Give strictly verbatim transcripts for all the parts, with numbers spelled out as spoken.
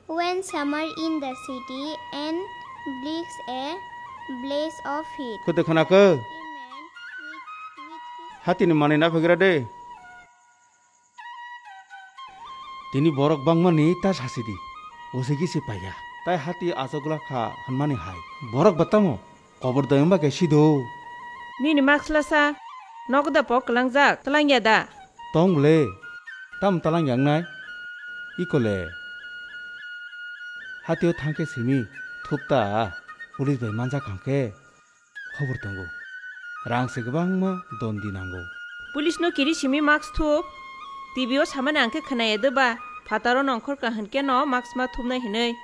When summer in the city and brings a blaze of heat. Kutu khana ko. A man with, with his Hati ni mani na phagra de. Tini borok bangmani ta sasidi. Usigi si paiya. Tai hati asogla kha hanmani hai. Borok batamo. Kobor dayung ba khe sido. Nini mask lasa. Nogo da pok kwlangjak. Twlangya da. Tong le. Tam talang yang nai. Iko le. Hatio thangkhe simi. Thupta. Police bai manjak hangkhe. Khobor tongo. Rang se kwbangma dondi nango. Police no kiri simi mask thup. T V o samani angkhe khwnaya de ba. Phataro nongkhor ka hwnkhe no mask ma thupnai hinwi.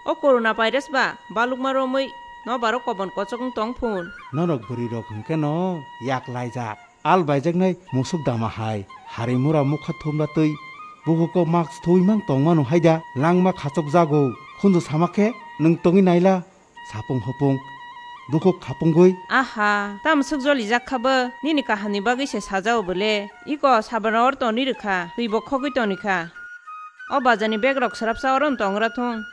O corona virus ba balukma romwi no baro kobon kochok wng tong phun. Norok bwrwi rok hwnkhe no yak laijak. Al baijaknai musuk dama hai. Hari mura mukha thumra twi. Bukuko mask thuwi mang tongmano haida. Langma khachok jago. Khunju sama khe nwng tongwi naila. Sapung hopung. Bukhuk khapungwi. Aha, tamo swk jolijak kha bo. Nini kahamni bagwi se sajao bole. Iko sabra or toni rwkha. Twi bo khogwi toni kha. O bazar ni bag rok swrapsa oro no tongra thung.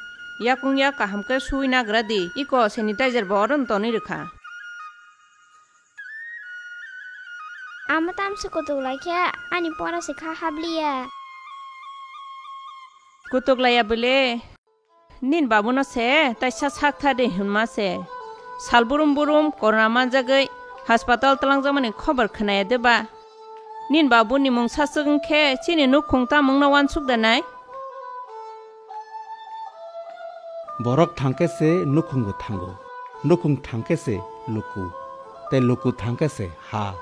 Yakung yak kaham khe sui nagra di. Iko sanitizer bo oro no tonwi rwkha. Ama tamsi kutuk lai khe ani pora se kha habliya. Kutuk laiya bole. Nin babuno se taisa sak tha de hwnma se. Sal burum burum corona manjagwi hospital twlangjakmani khobor khwnaya de ba? Nin babuni mung saswk wng khe chini nukhung tamungno uansuk da nai? Borok thang khe se nukhungbo thango, nukhung thang khe se luku, tei luku thang khe se ha.